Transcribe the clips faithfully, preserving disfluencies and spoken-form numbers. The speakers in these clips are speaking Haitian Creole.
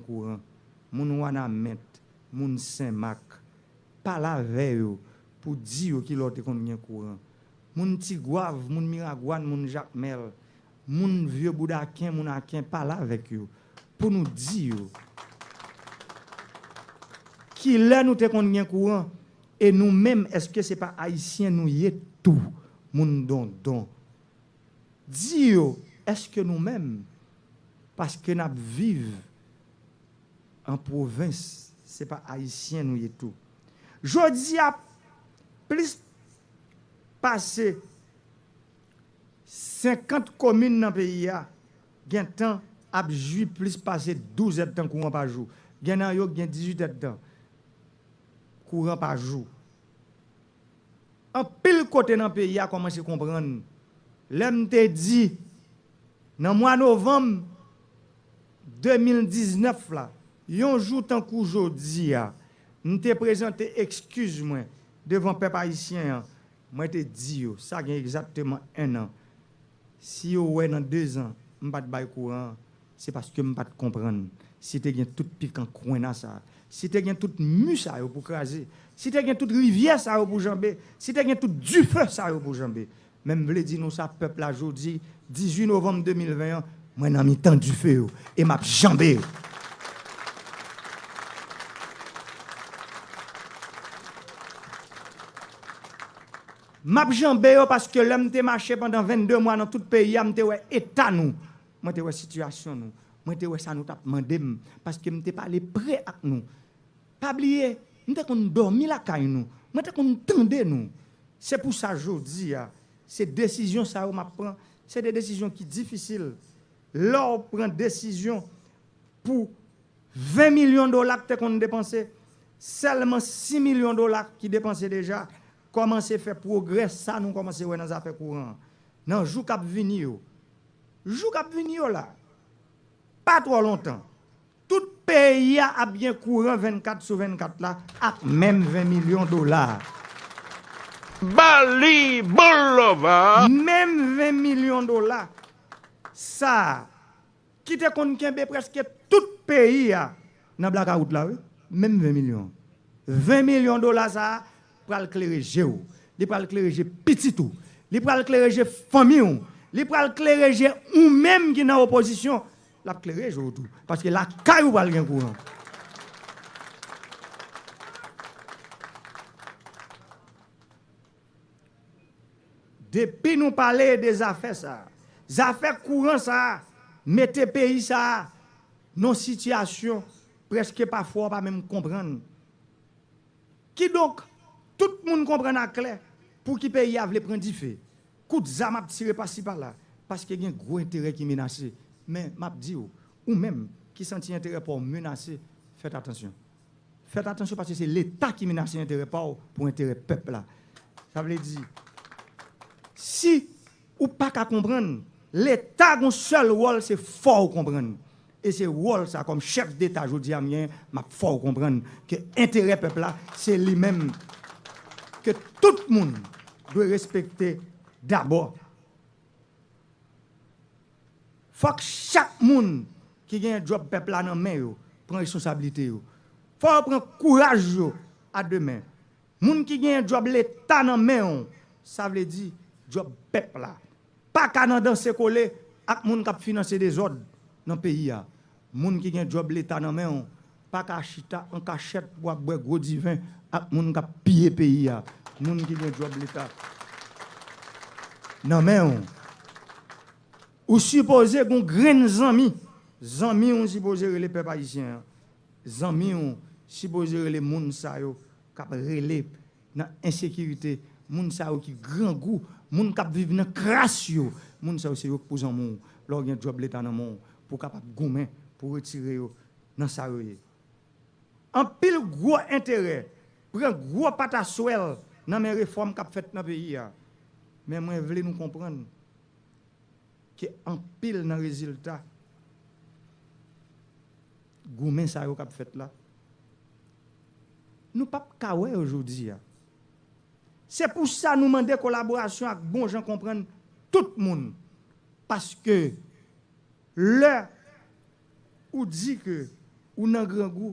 kouran, moun Wanament, moun Senmak, pale avè yo pou di yo kilè w te konn gen kouran. Moun Tigwav, moun Miragwàn, moun Jakmèl, moun Vye Boudaken, moun Aken, pale avèk yo pou nou di yo kilè nou te konn gen kouran. E nou menm, èske se pa Ayisyen nou ye tou, moun Dondon? Di yo, èske nou menm, paske n ap viv an pwovens, se pa Ayisyen nou ye tou? Jodi a, plis pase senkant komin nan peyi a gentan ap jwi plis pase douz èdtan kouran pa jou. Gen nan yo ki gen dizuit èdtan kouran pa jou. Anpil kote nan peyi a kòmanse konprann. Lè m te di, nan mwa novanm de mil diznèf la, yon jou tankou jodi a, m te prezante ekskiz mwen devan pèp ayisyen an. Mwen te di yo, sa gen egzakteman en an, si yo wè nan dezan m pa t bay kouran an, se paske m pa t konprann. Si te gen tout pikan kwenna sa, si te gen tout mi sa yo pou kraze, si te gen tout rivyè sa yo pou janbe, si te gen tout dife sa yo pou janbe, men m vle di nou sa, pèp la, jodi dizuit novanm de mil ven an, mwen nan mitan dife yo e m ap janbe yo. M ap janbe yo paske lè m te mache pandan vennde mwa nan tout peyi a, m te wè eta nou. Mwen te wè sitiyasyon nou. Mwen te wè sa nou t ap mande m, paske m te pale pre ak nou. Pa bliye, m te konn dòmi lakay nou. Mwen te konn tande nou. Se pou sa jodi a, se desizyon sa yo m ap pran. Se de desizyon ki difisil. Lè w pran desizyon pou ven milyon dola k te konn depanse, sèlman sis milyon dola ki depanse deja, kòmanse fè pwogrè sa nou kòmanse wè nan zafè kouran an. Nan jou k ap vini yo, jou k ap vini yo la, pa twò lontan, tout peyi a ap gen kouran vennkat sou vennkat la ak menm ven milyon dola a. Bali Boulova. Menm ven milyon dola sa a ki te konn kenbe prèske tout peyi a nan blakawout la, wi. Menm ven milyon. Ven milyon dola sa a pral klere je w. Li pral klere je pitit ou. Li pral klere je fanmi w. Li pral klere je ou menm ki nan opozisyon. L ap klere je w tou. Paske lakay ou pral gen kouran. Depi nou pale de zafè sa a, zafè kouran sa a, mete peyi sa a nan sitiyasyon prèske pafwa w pa menm konprann. Kidonk, tout moun konprann aklè pou ki peyi a vle pran dife. Kout zam ap tire pasi pala, paske gen gwo enterè ki menase. Men, m ap di w, ou menm ki santi enterè pa w menase, fèt atansyon. Fèt atansyon paske se Leta ki menase enterè pa w pou enterè pèp la. Sa vle di, si ou pa ka konprann, Leta gon sèl wòl, se fè w konprann. E se wòl sa, kòm chèf Deta jodi a m genyen, m ap fè w konprann ke enterè pèp la, se li menm ke tout moun dwe respekte dabò. Fòk chak moun ki genyen djòb pèp la nan men yo pran responsablite yo. Fò yo pran kouraj yo a de men. Moun ki genyen djòb Leta nan men w, sa vle di djòb pèp la, pa ka nan danse kole ak moun k ap finanse dezòd nan peyi a. Moun ki gen djòb Leta nan men w pa ka chita an kachèt pou ap bwè gwo diven ak moun k ap piye peyi a. Moun ki gen djòb Leta nan men w, ou sipoze gen yon grenn zanmi. Zanmi w sipoze rele pèp ayisyen an. Zanmi w sipoze rele moun sa yo k ap rele nan ensekirite, moun sa yo ki grangou, moun k ap viv nan kras yo. Moun sa yo se yo k pou zanmi w lè w gen djòb Leta nan men w pou w kapab goumen pou retire yo nan sa yo ye. Anpil gwo enterè pran gwo pataswèl nan men refòm k ap fèt nan peyi a. Men mwen vle nou konprann ke anpil nan rezilta goumen sa yo k ap fèt la, nou p ap ka wè yo jodi a. Se pou sa nou mande kolaborasyon ak bon jan konprann tout moun. Paske lè ou di ke Ou nan grangou,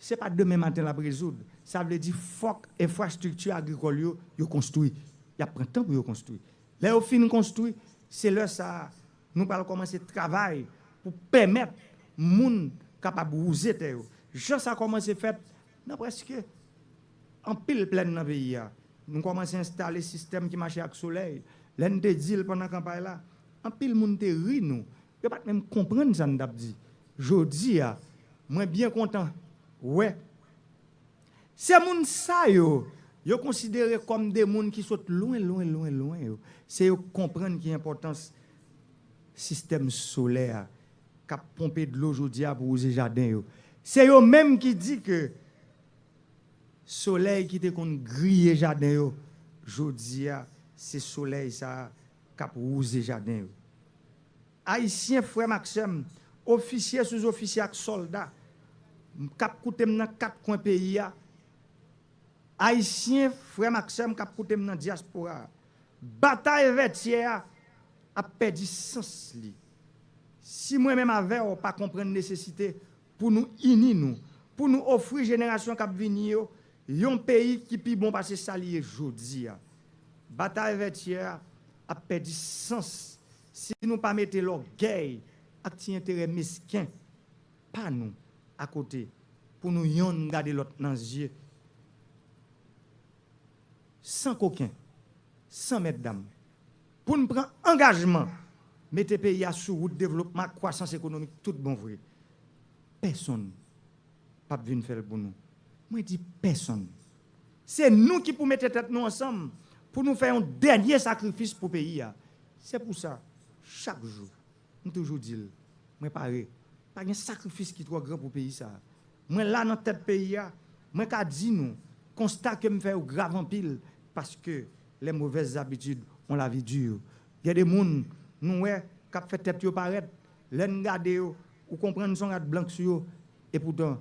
se pa demen maten l ap rezoud. Sa vle di fòk enfrastrikti agrikòl yo, yo konstwi. Y ap pran tan pou yo konstwi. Lè yo fin konstwi, se lè sa a, nou pral kòmanse travay pou pèmèt moun kapab wouze tè yo. Jan sa kòmanse fèt nan prèske anpil plèn nan peyi a. Nou kòmanse enstale sistèm ki mache ak solèy. Lè n te di l pandan kanpay la, anpil moun te ri nou. Yo pa t menm konprann sa n t ap di. Jodi a, mwen byen kontan wè se moun sa yo, yo konsidere kòm de moun ki sot lwen, lwen, lwen, lwen yo. Se yo k konprann ki enpòtans sistèm solè a k ap ponpe dlo jodi a pou wouze jaden yo. Se yo menm ki di ke solèy ki te konn griye jaden yo, jodi a, se solèy sa a k ap wouze jaden yo. Ayisyen, frè m ak sè m, ofisye, souzofisye ak sòlda k ap koute m nan kat kwen peyi a, Ayisyen, frè m ak sè m k ap koute m nan dyaspora a, batay Vètyè a ap pèdi sans li. Si mwen menm avè w pa konprann nesesite pou nou ini nou, pou nou ofri jenerasyon k ap vini yo yon peyi ki pi bon pase sa li ye jodi a, batay Vètyè a ap pèdi sans si nou pa mete lògèy ak ti enterè mesken pa nou akote pou nou yonn gade lòt nan zye san koken, san mètdam, pou n pran angajman mete peyi a sou wout devlopman ak kwasans ekonomik tout bon vre. Pèsonn p ap vin fè l pou nou. Mwen di pèsonn. Se nou ki pou mete tèt nou ansanm pou nou fè yon dènye sakrifis pou peyi a. Se pou sa, chak jou, m toujou di l, mwen pare. Pa gen sakrifis ki twò gran pou peyi sa a. Mwen la nan tèt peyi a, mwen ka di nou, konsta ke m fè yo grav anpil, paske les mauvaises habitudes ont la vie dure. Gen de moun, nou wè, k ap fè tèt yo parèt, lè n gade yo, ou konprann se yon rad blank sou yo, epoutan,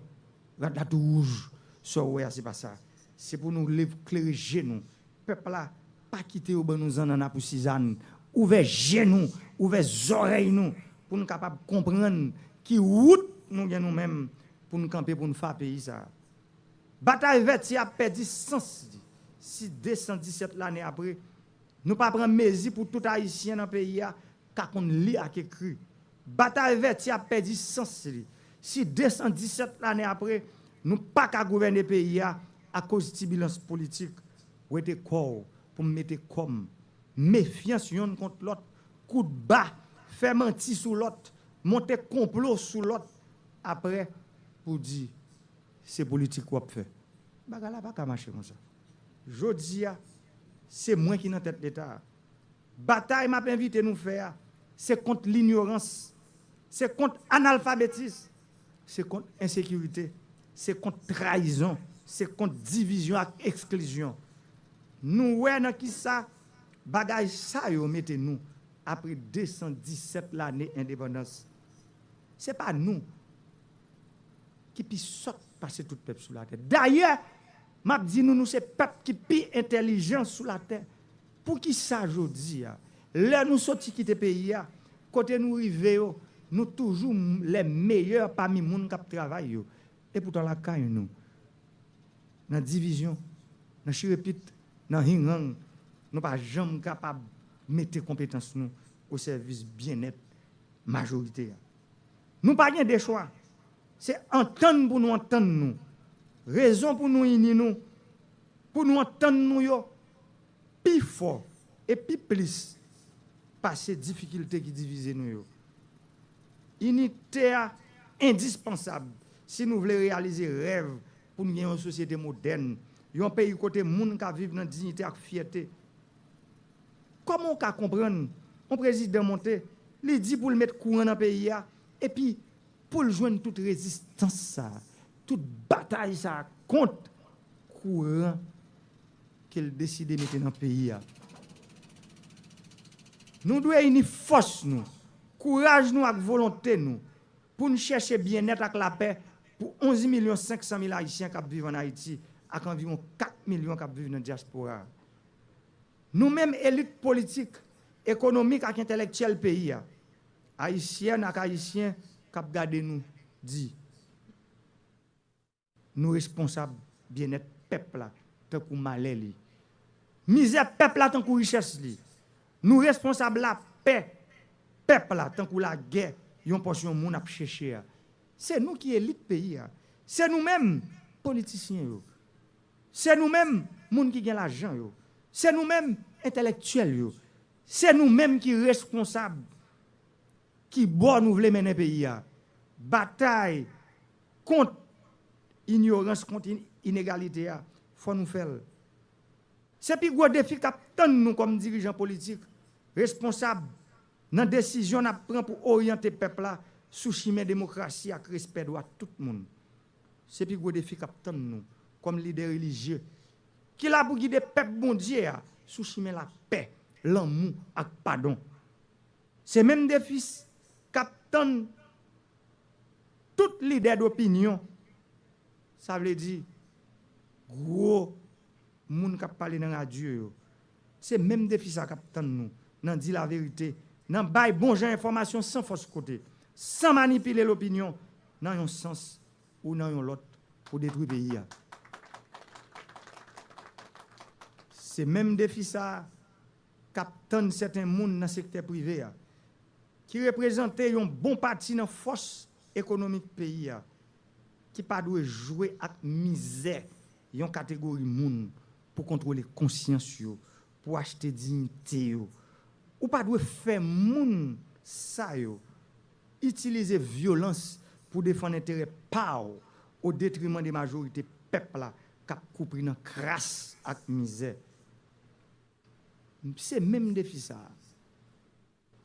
rad la tou wouj. Sa w wè a, se pa sa. Se pou nou lev klere je nou. Pèp la, pa kite yo ban nou zannanna pou sizann. Ouvè je nou, ouvè zòrèy nou, pou n kapab konprann ki wout nou gen nou menm pou n kanpe pou n fa peyi sa a. Batay Vètyè ap pèdi sans li si de san disèt lane apre, nou pa pran mezi pou tout Ayisyen nan peyi a ka konn li ak ekri. Batay Vètyè ap pèdi sans li si de san disèt lane apre, nou pa ka gouvène peyi a akoz tibilans politik. Wete kò w pou m mete kò m. Mefyans yonn kont lòt, kout ba, fè manti sou lòt, monte konplo sou lòt, apre pou di se politik w ap fè. Bagay la pa ka mache konsa. Jodi a, se mwen ki nan tèt Leta a. Batay m ap envite nou fè a, se kont linyorans, se kont analfabetis, se kont ensekirite, se kont trayizon, se kont divizyon ak eksklizyon. Nou wè nan kisa bagay sa yo mete nou apre de san disèt lane endepandans. Se pa nou ki pi sòt pase tout pèp sou latè. Dayè, m ap di nou, nou se pèp ki pi entèlijan sou latè. Poukisa jodi a, lè nou soti kite peyi a, kote nou rive yo, nou toujou m- les meilleurs pami moun k ap travay yo? Epoutan lakay nou, nan divizyon, nan chirepit, nan hingang, nou pa janm kapab mete konpetans nou o sèvis byennèt majorite a. Nou pa gen de chwa. Se antann pou nou antann nou. Rezon pou nou ini nou, pou nou antann nou yo pi fò e pi plis pase difikilte ki divize nou yo. Inite a endispansab si nou vle reyalize rèv pou n gen yon sosyete modèn, yon peyi kote moun ka viv nan diyite ak fyète. Kòman w ka konprann yon prezidan monte, li di pou l met kouran nan peyi a, epi pou l jwenn tout rezistans sa a, tout batay sa a kont kouran ke l deside mete nan peyi a? Nou dwe ini fòs nou, kouraj nou ak volonte nou pou n chèche byennèt ak lapè pou onz milyon senk san mil Ayisyen k ap viv ann Ayiti ak anviwon kat milyon k ap viv nan dyaspora a. Nou menm elit politik, ekonomik ak entèlektyèl peyi a, Ayisyèn ak Ayisyen k ap gade nou, di, Nou responsab byennèt pèp la tankou malè li. Mizè pèp la tankou richès li. Nou responsab lapè pèp la tankou lagè yon pòsyon moun ap chèche a. Se nou ki elit peyi a. Se nou menm politisyen yo. Se nou menm moun ki gen lajan yo. Se nou menm entèlektyèl yo. Se nou menm ki responsab ki bò nou vle mennen peyi a. Batay kont inyorans, kont in- inegalite a, fò nou fè l. Se pi gwo defi k ap tann nou kòm dirijan politik, responsab nan desizyon n ap pran pou oryante pèp la sou chimen demokrasi ak respè dwa tout moun. Se pi gwo defi k ap tann nou kòm lidè relijye ki la pou gide pèp Bondye a sou chimen lapè, lanmou ak padon. Se menm defi k ap tann tout lidè dopinyon, sa vle di gwo moun k ap pale nan radyo yo. Se menm defi sa k ap tann nou nan di laverite, nan bay bon jan enfòmasyon san fòs kote, san manipile lopinyon nan yon sans ou nan yon lòt pou detwi peyi a. Se menm defi sa a k ap tann sèten moun nan sektè prive a, ki reprezante yon bon pati nan fòs ekonomik peyi a, ki pa dwe jwe ak mizè yon kategori moun pou kontwole konsyans yo, pou achte diyite yo. Ou pa dwe fè moun sa yo itilize vyolans pou defann enterè pa w o detriman de majorite pèp la k ap koupri nan kras ak mizè. Se menm defi sa a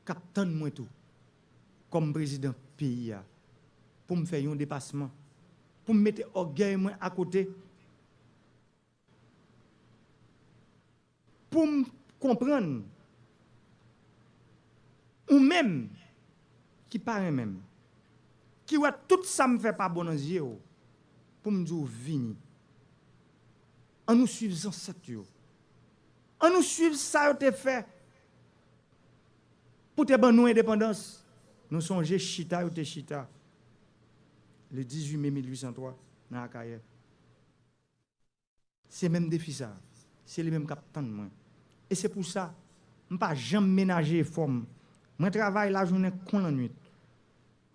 k ap tann mwen tou kòm prezidan peyi a, pou m fè yon depasman, pou m mete ògèy mwen akote, pou m konprann ou menm ki pa renmen m, ki wè tout sa m fè pa bon nan zye w, pou m di w vini. An nou swiv zansèt yo. An nou swiv sa yo te fè pou te ban nou endepandans. Nou sonje chita yo te chita le dizuit me mil uit san twa nan Akayè. Se menm defi sa a. Se li menm k ap tann mwen. E se pou sa, m pa janm menaje efò m. Mwen travay lajounen kon lannwit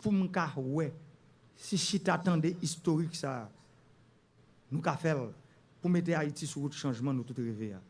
pou m ka wè si chita tande istorik sa a, nou ka fè l pou mete Ayiti sou wout chanjman nou tout reve a.